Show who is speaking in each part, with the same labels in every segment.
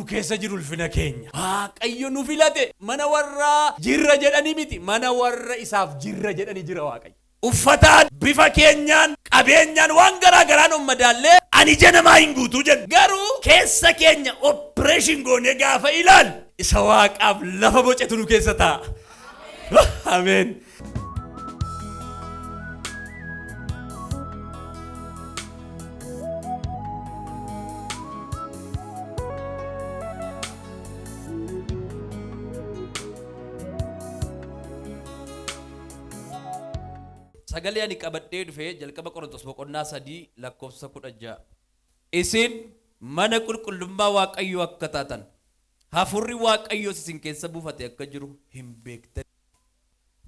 Speaker 1: nu keessa jiru ulfina keenya. Waaqayyo nu filate mana warra jirra jedhanii miti, mana warra isaaf jirra jedhanii jira Waaqayyo. Uffataan, bifa keenyaan, qabeenyaan waan garaa garaan of madaallee ani ija namaa hin guutuu jenna. Garuu keessa keenya operation goonee gaafa ilaalu isa Waaqaaf lafa bocetu nu keessa taa'a. Ameen. Sagalee ani qabadhee dhufe jalqaba Qorontos boqonnaa 3 lakkoofsa 16. Isin mana qulqullummaa Waaqayyoo akka taatan, hafuurri Waaqayyoos isin keessa buufate akka jiru hin beektanii?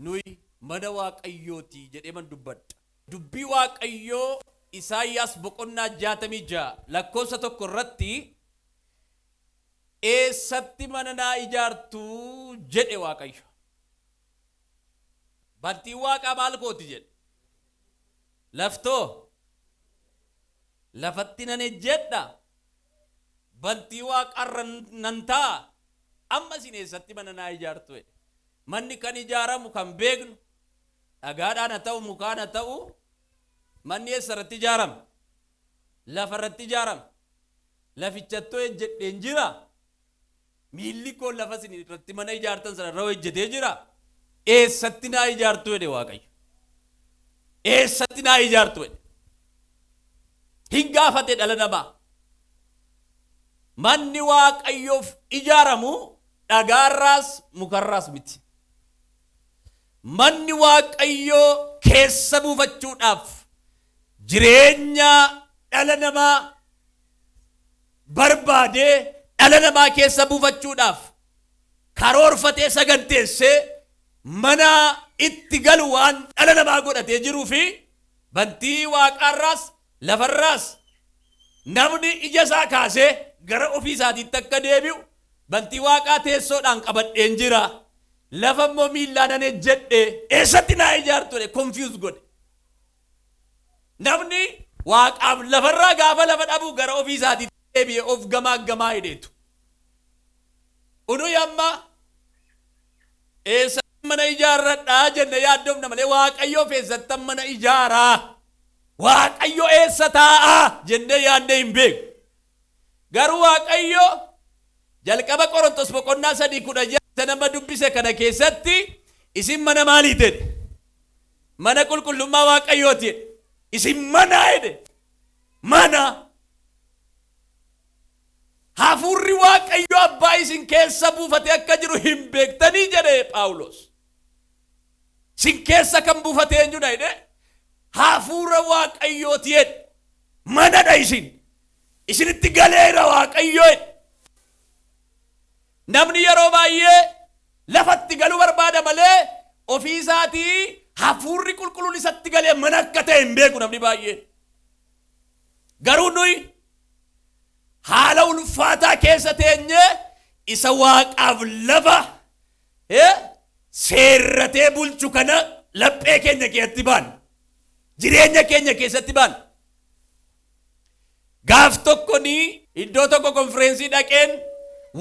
Speaker 1: Nuyi mana Waaqayyooti jedhee man dubbadha. Dubbii Waaqayyoo Isaayyaas boqonnaa 66 lakkoofsa 1 irratti eessatti mana naa ijaartu jedhe Waaqayyo. Bantiin waaqaa maal kooti jedhe? Laftoo lafatti nan ejjedha, bantii waaqaarra nan taa'a, amma isin eessatti mana naa ijaartu jedhe. Manni kan ijaaramu kan beeknu dhagaadhaan haa ta'u mukaan haa ta'u manni eessa irratti ijaarama? Lafa irratti ijaarama. Lafichattoo ejjedheen jira. Miilli koo lafa isin irratti mana ijaartan sana irra hojjetee jira. Eessatti naa ijaartu jedhe Waaqayyo. Eessatti naa ijaartu jedhe. Hin gaafate dhala namaa. Manni Waaqayyoof ijaaramu dhagaarraas mukarraas miti. Manni Waaqayyoo keessa buufachuudhaaf jireenya dhala namaa barbaadee dhala namaa keessa buufachuudhaaf karoorfatee saganteessee mana itti galu waan dhala namaa godhatee jiruu fi bantii waaqaarraas lafarraas namni ija isaa kaasee gara ofii isaatiitti akka deebi'u bantii waaqaa teessoodhaan qabadheen jira. Lafa immoo miillaan an ejjedhe eessatti naa ijaartu jedhe confuse godhe. Namni waaqaaf lafarraa gaafa lafa dhabu gara ofii isaatiitti deebi'ee of gamaaggamaa hidheetu. Unuyi amma eessatti mana ijaarradhaa jenne yaaddofna malee Waaqayyoof eessattan mana ijaaraa? Waaqayyo eessa taa'aa jennee yaadnee hin beeknu. Garuu Waaqayyo jalqaba Qorontos boqonnaa 3:16 isa nama dubbise kana keessatti isin mana maaliiti jedhe? Mana qulqullummaa Waaqayyooti jedhe. Isin mana jedhe. Mana. Hafuurri Waaqayyo abbaa isin keessa buufatee akka jiru hin beektanii jedhe Phaawulos. Isin keessa kan buufate eenyudha jedhe? Hafuura Waaqayyooti jedhe. Manadha isin. Isinitti galeera Waaqayyo jedhe. Namni yeroo baay'ee lafatti galuu barbaada malee ofii isaatii hafuurri qulqulluun isatti galee mana akka ta'e hin beeku namni baay'een. Garuu nuyi haala ulfaataa keessa teenyee isa waaqaaf lafa seerratee bulchu kana laphee keenya keessatti baanna. Jireenya keenya keessatti baanna. Gaaf tokko ni iddoo tokko konfireensii dhaqeen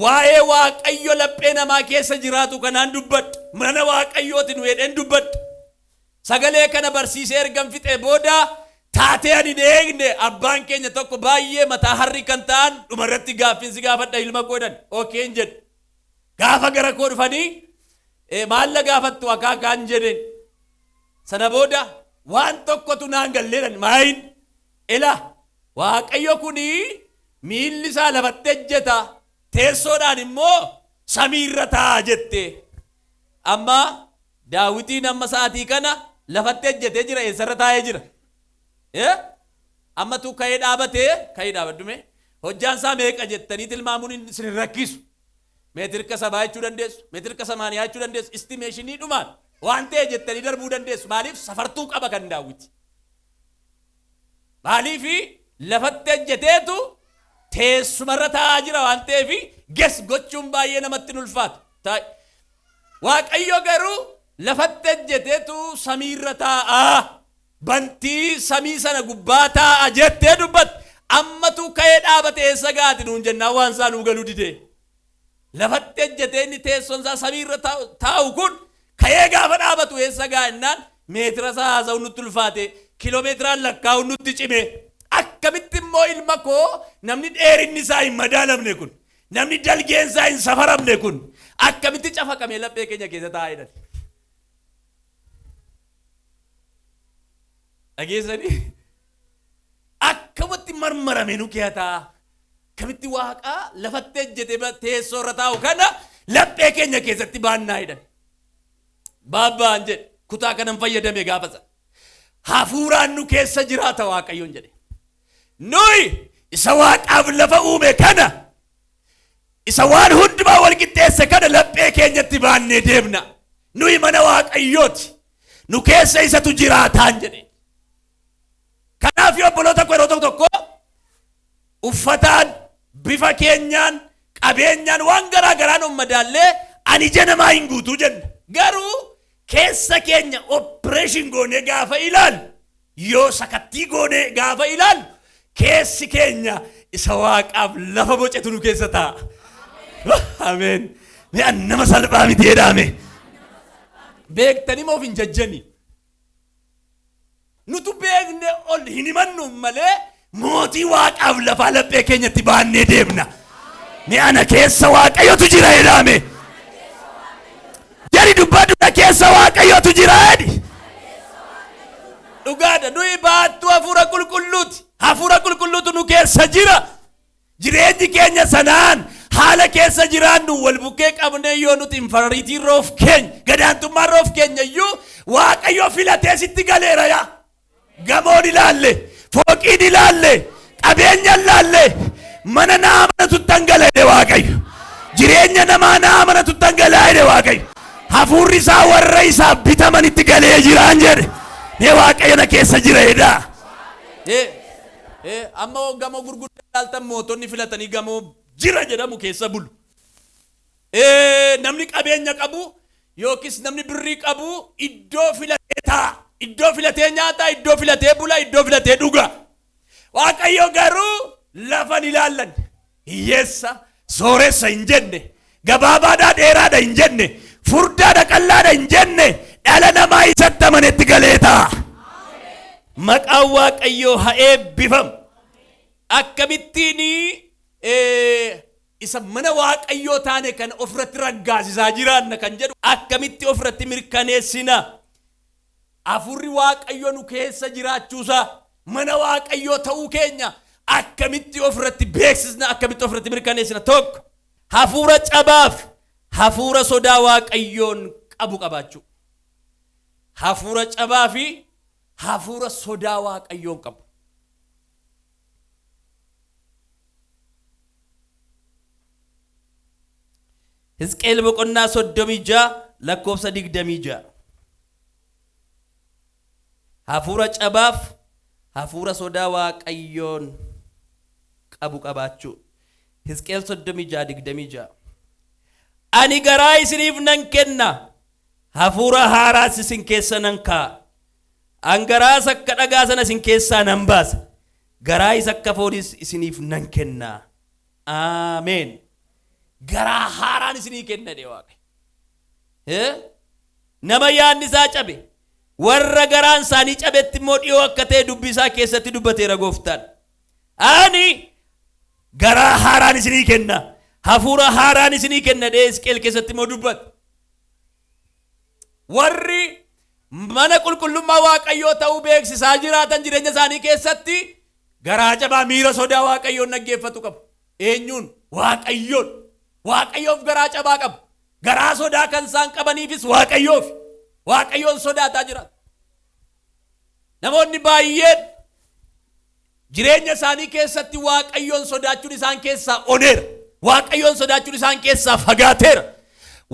Speaker 1: waa'ee Waaqayyo laphee namaa keessa jiraatu kanaan dubbadha. Mana Waaqayyooti nu jedheen dubbadha. Sagalee kana barsiisee ergan fixee booda taatee ani hin eegne abbaan keenya tokko baay'ee mataa harrii kan ta'an dhumarratti gaaffiin si gaafadha ilma koo jedhan. Okeen jedhe. Gaafa gara koo dhufanii maal na gaafattu akaakaan jedheen. Sana booda waan tokkotu naan galleedhan maayin Ila, Waaqayyo kun miilli isaa lafatti ejjeta, teessoodhaan immoo samii irra taa'a jette. Amma Daawitiin amma sa'aatii kana lafatti ejjetee jira, eessarra taa'ee jira? Amma tu ka'ee dhaabatee, ka'ee dhaabadhu mee. Hojjaan isaa meeqa jettanii tilmaamuun isin hin rakkisu. Meetirka sabaa jechuu dandeessu, meetirka samaaniyaa jechuu dandeessu, istimeeshinii dhumaan waan ta'e jettanii darbuu dandeessu. Maaliif safartuu qaba kan Daawiti. Maaliif lafatti ejjeteetu teessumarra taa'aa jira waan ta'eef ges gochuun baay'ee namatti hin ulfaatu. Taa'i. Waaqayyo garuu lafatti ejjeteetu samiirra taa'aa. Bantii samii sana gubbaa taa'a jettee dubbatte. Ammatu ka'ee dhaabate eessa gaati nuun jennaan waan isaa nuu galuu didee. Lafatti ejjetee inni teessoon isaa samiirra taa'u kun ka'ee gaafa dhaabatu eessa ga'a jennaan meetira isaa haasa'uun nutti ulfaate, kiiloomeetiraan lakkaa'uun nutti cime. Akkamitti immoo ilma koo namni dheerinni isaa hin madaalamne kun, namni dalgeen isaa hin safaramne kun akkamitti cafaqamee laphee keenya keessa taa'aa jedhan. Dhageessanii? Akkamatti marmarame nu keeyataa? Akkamitti Waaqa lafatti ejjete teessoo irra taa'u kana laphee keenya keessatti baannaa jedhan. Baabbaan jedhe kutaa kanan fayyadame gaafa sana. Hafuuraan nu keessa jiraata Waaqayyoon jedhe. Nuyi isa Waaqaaf lafa uume kana, isa waan hundumaa wal qixxeesse kana laphee keenyatti baannee deemna. Nuyi mana Waaqayyooti. Nu keessa isatu jiraataan jedhe. Kanaaf yoo obboloota koo yeroo tokko tokko uffataan, bifa keenyaan, qabeenyaan waan garaa garaan of madaallee ani ija namaa hin guutuu jenna. Garuu keessa keenya operation goonee gaafa ilaallu, yoo sakattii goonee gaafa ilaallu, keessi keenya isa Waaqaaf lafa bocetu nu keessa taa'a. Ameen. Mee an nama salphaa miti jedhaame. Beektanii moo of hin jajjanii? Nutu beekne ol hin himannu malee mootii Waaqaaf lafaa laphee keenyatti baannee deemna. Mee ana keessa Waaqayyotu jira jedhaame. Jari dubbadhu, na keessa Waaqayyotu jira jedhi. Dhugaadha, nuyi baattuu Hafuura Qulqulluuti. Hafuura Qulqulluutu nu keessa jira. Jireenyi keenya sanaan haala keessa jiraannu wal bukkee qabnee yoo nuti inferiority irra of keenya, gadaantummaa irra of keenya iyyuu, Waaqayyo filatee sitti galeera yaa. Gamoon ilaalle, fooqiin ilaalle, qabeenya ilaalle, mana naa amanatutti dhangala'e jedhe Waaqayyo. Jireenya namaa naa amanatutti dhangala'e jedhe Waaqayyo. Hafuurri isaa warra isaaf bitamanitti galee jiraan jedhe. Mee Waaqayyo na keessa jira jedhaa. Amma gamoo gurguddaa ilaaltan, mootonni filatanii gamoo jira jedhamu keessa bulu. Namni qabeenya qabu yookiis namni birrii qabu iddoo filatee taa'a. Iddoo filatee nyaata, iddoo filatee bula, iddoo filatee dhuga. Waaqayyo garuu lafa hin ilaallanne. Hiyyeessa, sooressa hin jenne, gabaabaadhaa dheeraadha hin jenne, furdaadha qal'aadha hin jenne, dhala namaa isatti amanetti galee taa'a. Maqaan Waaqayyoo haa eebbifamu. Akkamittiin isa mana Waaqayyoo taane kan ofirratti raggaasisaa jiraanna kan jedhu, akkamitti ofirratti mirkaneessina? Hafuurri Waaqayyoo nu keessa jiraachuusaa, mana Waaqayyoo ta'uu keenya akkamitti ofirratti beeksisna, akkamitti ofirratti mirkaneessina? Tokko, hafuura cabaaf hafuura sodaa Waaqayyoon qabu qabaachuu. Hafuura cabaa fi hafuura sodaa Waaqayyoon qabu. Hisqeel boqonnaa 36 lakkoofsa 26. Hafuura cabaaf hafuura sodaa Waaqayyoon qabu qabaachuu. Hisqeel 36:26. Ani garaa isiniif nan kenna, hafuura haaraas isin keessa nan kaa'a. An garaas akka dhagaa sana isin keessaa nan baasa, garaa isa akka fooniis isiniif nan kenna. Ameen. Garaa haaraan isinii kenna jedhe Waaqayyo. Nama yaadni isaa cabe, warra garaan isaanii cabetti immoo dhiyoo akka ta'e dubbii isaa keessatti dubbateera Gooftaan. Ani garaa haaraan isinii kenna, hafuura haaraan isinii kenna jedhee Hisqeel keessatti immoo dubbata. Warri mana qulqullummaa Waaqayyoo ta'uu beeksisaa jiraatan jireenya isaanii keessatti garaa cabaa, miira sodaa Waaqayyoon dhaggeeffatu qabu. Eenyuun? Waaqayyoon. Waaqayyoof garaa cabaa qabu. Garaa sodaa kan isaan qabaniifis Waaqayyoof. Waaqayyoon sodaataa jiraatu. Namoonni baay'een jireenya isaanii keessatti Waaqayyoon sodaachuun isaan keessaa oneera. Waaqayyoon sodaachuun isaan keessaa fagaateera.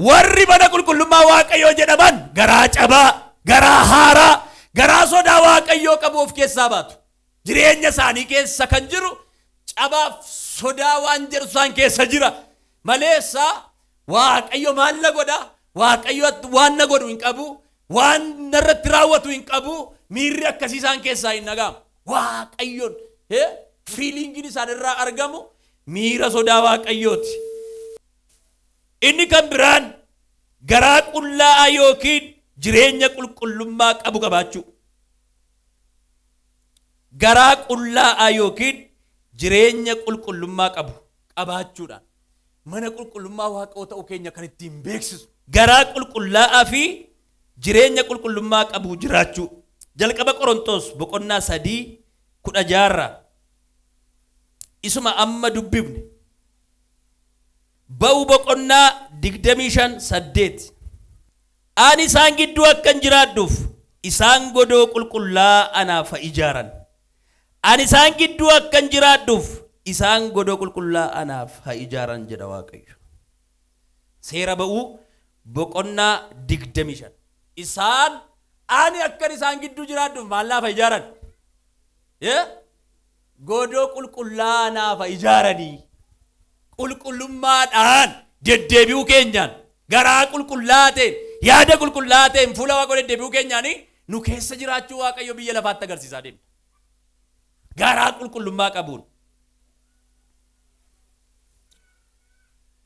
Speaker 1: Warri mana qulqullummaa Waaqayyoo jedhaman garaa cabaa, garaa haaraa, garaa sodaa Waaqayyoo qabu of keessaa baatu. Jireenya isaanii keessa kan jiru cabaaf sodaa waan jedhu isaan keessa jira. Maleessa Waaqayyo maal na godha? Waaqayyo waan na godhu hin qabu. Waan narratti raawwatu hin qabu. Miirri akkasii isaan keessaa hin dhaga'amu. Waaqayyoon Feelingiin isaan irraa argamu miira sodaa Waaqayyooti. Inni kan biraan garaa qullaa'aa yookiin jireenya qulqullummaa qabu qabaachuu. Garaa qullaa'aa yookiin jireenya qulqullummaa qabu qabaachuudhaan mana qulqullummaa Waaqoo ta'uu keenya kan ittiin beeksisu. Garaa qulqullaa'aa fi jireenya qulqullummaa qabu jiraachuu. Jalqaba Qorontos boqonnaa 3:16 isuma amma dubbifne. Ba'uu boqonnaa 25:8. Ani isaan gidduu akkan jiraadhuuf isaan godoo qulqullaa anaaf haa ijaaran. Ani isaan gidduu akkan jiraadhuuf isaan godoo qulqullaa anaaf haa ijaaran jedha Waaqayyo. Seera Ba'uu boqonnaa 25. Isaan ani akkan isaan gidduu jiraadhuuf maal naaf haa ijaaran? Godoo qulqullaa anaaf haa ijaaranii. Qulqullummaadhaan deddeebi'uu keenyaan, garaa qulqullaa ta'een, yaada qulqullaa ta'een fuula Waaqoo deddeebi'uu keenyaan nu keessa jiraachuu Waaqayyo biyya lafaatti agarsiisaa deemna. Garaa qulqullummaa qabuun.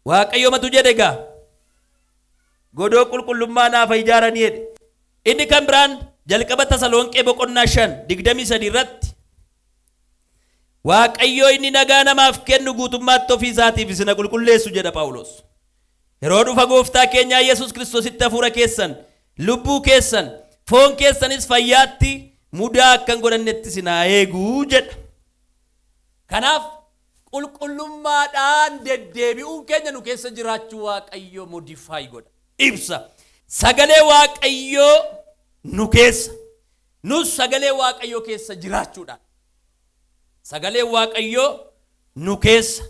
Speaker 1: Waaqayyo matu jedhe egaa godoo qulqullummaa naaf haa ijaaranii jedhe. Inni kan biraan jalqaba Tasalonqee boqonnaa 5:23 irratti Waaqayyo inni nagaa namaaf kennu guutummaatti ofii isaatiif isin haa qulqulleessu jedha Phaawulos. Yeroo dhufa gooftaa keenyaa Yesuus Kiristoositti hafuura keessan, lubbuu keessan, foon keessanis fayyaatti mudaa akka hin godhannetti isin haa eegu jedha. Kanaaf qulqullummaadhaan deddeebi'uun keenya nu keessa jiraachuu Waaqayyoo modify godha. Ibsa. Sagalee Waaqayyoo nu keessa. Nus sagalee Waaqayyoo keessa jiraachuudhaan. Sagalee Waaqayyoo nu keessa.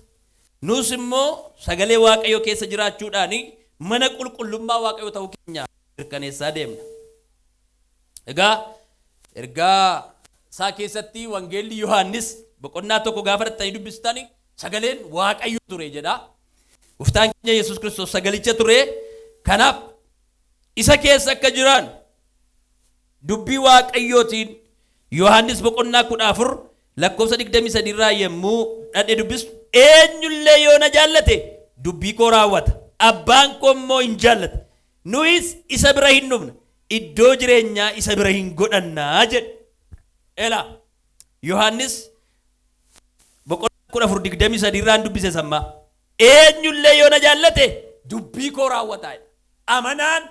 Speaker 1: Nus immoo sagalee Waaqayyoo keessa jiraachuudhaan mana qulqullummaa Waaqayyoo ta'uu keenya mirkaneessaa deemna. Egaa ergaa isaa keessatti Wangeelli Yohaannis boqonnaa 1 gaafa dhattanii dubbistani sagaleen Waaqayyo ture jedha. Gooftaan keenya Yesuus Kiristoos sagalicha ture. Kanaaf isa keessa akka jiran dubbii Waaqayyootiin Yohaannis boqonnaa 14 lakkoofsa 23 irraa yommuu dhadhe dubbisu, eenyullee yoo na jaallate dubbii koo raawwata. Abbaan koo immoo hin jaallata. Nuyis isa bira hin dhufna. Iddoo jireenyaa isa bira hin godhannaa jedhe. Ela Yohaannis boqonnaa 14:23 irraan dubbise sammaa. Eenyullee yoo na jaallate dubbii koo raawwataa jedha. Amanaan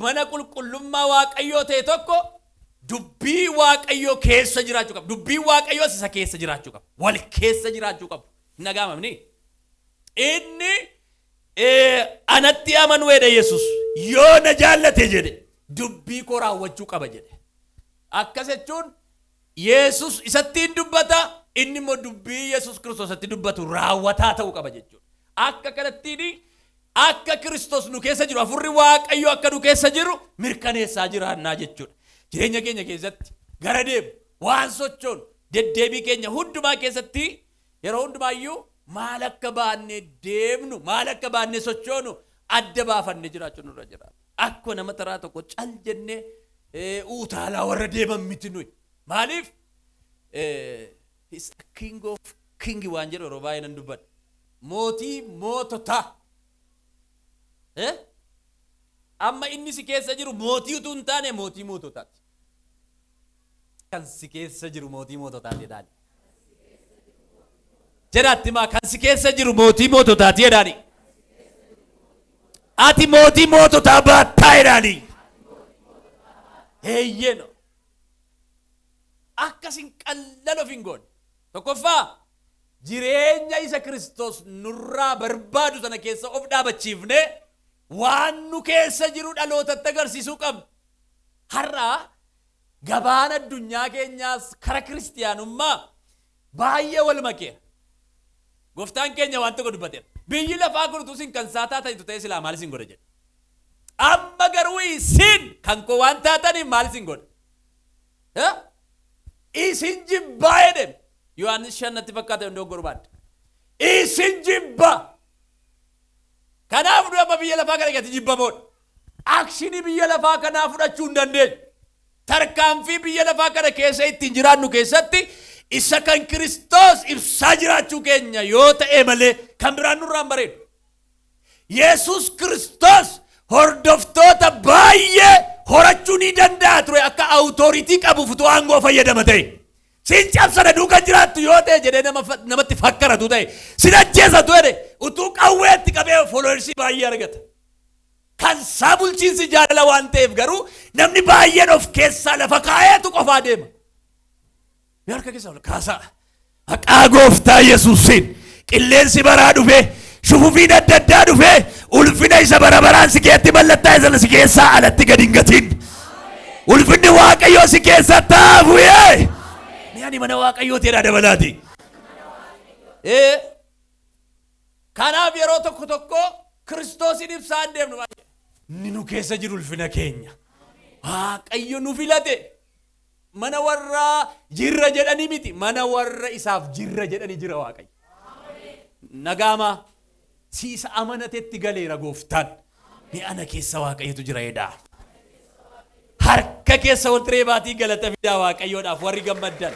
Speaker 1: mana qulqullummaa Waaqayyoo ta'e tokko dubbii Waaqayyoo keessa jiraachuu qaba. Dubbiin Waaqayyoos isa keessa jiraachuu qaba. Wal keessa jiraachuu qabu. Hin dhaga'amamni? Inni anatti amanu jedhe Yesuus. Yoo na jaallate jedhe dubbii koo raawwachuu qaba jedhe. Akkas jechuun Yesuus isatti hin dubbata, inni immoo dubbii Yesuus Kiristoosatti dubbatu raawwataa ta'uu qaba jechuudha. Akka kanattiin akka Kiristoos nu keessa jiru, hafuurri Waaqayyoo akka nu keessa jiru mirkaneessaa jiraannaa jechuudha. Jireenya keenya keessatti gara deemu, waan sochoonu, deddeebii keenya hundumaa keessatti yeroo hundumaayyuu maal akka baannee deemnu, maal akka baannee sochoonu adda baafannee jiraachuun nurra jiraata. Akkuma nama taraa tokko cal jennee utaalaa warra deeman miti nuyi. Maaliif? He's a king of king waan jedhu yeroo baay'ee nan dubbadha. Mootii moototaa. Amma inni si keessa jiru mootii utuu hin taane mootii moototaati. Kan si keessa jiru mootii moototaati jedhaani. Jedhaatti maa, kan si keessa jiru mootii moototaati jedhaani. Ati mootii moototaa baattaa jedhaani. Eeyyeno. Akkasin qallal of hin goone. Tokkoffaa, jireenya isa Kiristoos nurraa barbaadu sana keessa of dhaabachiifne waan nu keessa jiru dhalootatti agarsiisuu qabna. Har'a gabaan addunyaa keenyaas kara kiristiyaanummaa baay'ee wal makeera. Gooftaan keenya waan tokko dubbateera. Biyyi lafaa kun utuu isin kan isaa taatanitu ta'e silaa maal isin godha jedhe. Amma garuu isin kan koo waan taataniif maal isin godha? Isin jibbaa jedhe. Yohaannis 5 natti fakkaata yoo barbaadde. Isin jibbaa. Kanaaf nu amma biyya lafaa kana keessatti jibbamoodha. Actionii biyya lafaa kanaa fudhachuu hin dandeenyu. Tarkaanfii biyya lafaa kana keessa ittiin jiraannu keessatti Isa kan Kiristoos ibsaa jiraachuu keenya yoo ta'e malee kan biraan nurraa hin bareedu. Yesus Kiristoos hordoftoota baay'ee horachuu ni danda'a ture akka authority qabuuf utuu aangoo fayyadama ta'e. Sin cabsana duuka jiraattu yoo ta'e jedhee namatti fakkaratu ta'e, sin ajjeesatu jedhe, utuu qawweetti qabee followers baay'ee argata. Kan isaa bulchiinsi jaalala waan ta'eef garuu namni baay'een of keessaa lafa kaa'eetu qofaa deema. Mee harka keessaa ol kaasaa. Maqaa Gooftaa Yesuusiin qilleensi baraa dhufee, shufufiin adda addaa dhufee, ulfina isa bara baraan si keessatti mallattaa isa si keessaa alatti gadi hin gatin. Ulfinni Waaqayyoo si keessa taafu yee. Mee ani mana Waaqayyooti jedhaa dabalaati. Kanaaf yeroo tokko tokko Kiristoosin ibsaa hin deemnu baay'ee. Inni nu keessa jiru ulfina keenya. Waaqayyo nu filate. Mana warra jirra jedhanii miti. Mana warra isaaf jirra jedhanii jira Waaqayyo. Nagaamaa si isa amanatetti galeera Gooftaan. Mee ana keessa Waaqayyotu jira jedhaa. Harka keessa wal reebaatii galata fidaa Waaqayyoodhaaf warri gammaddan.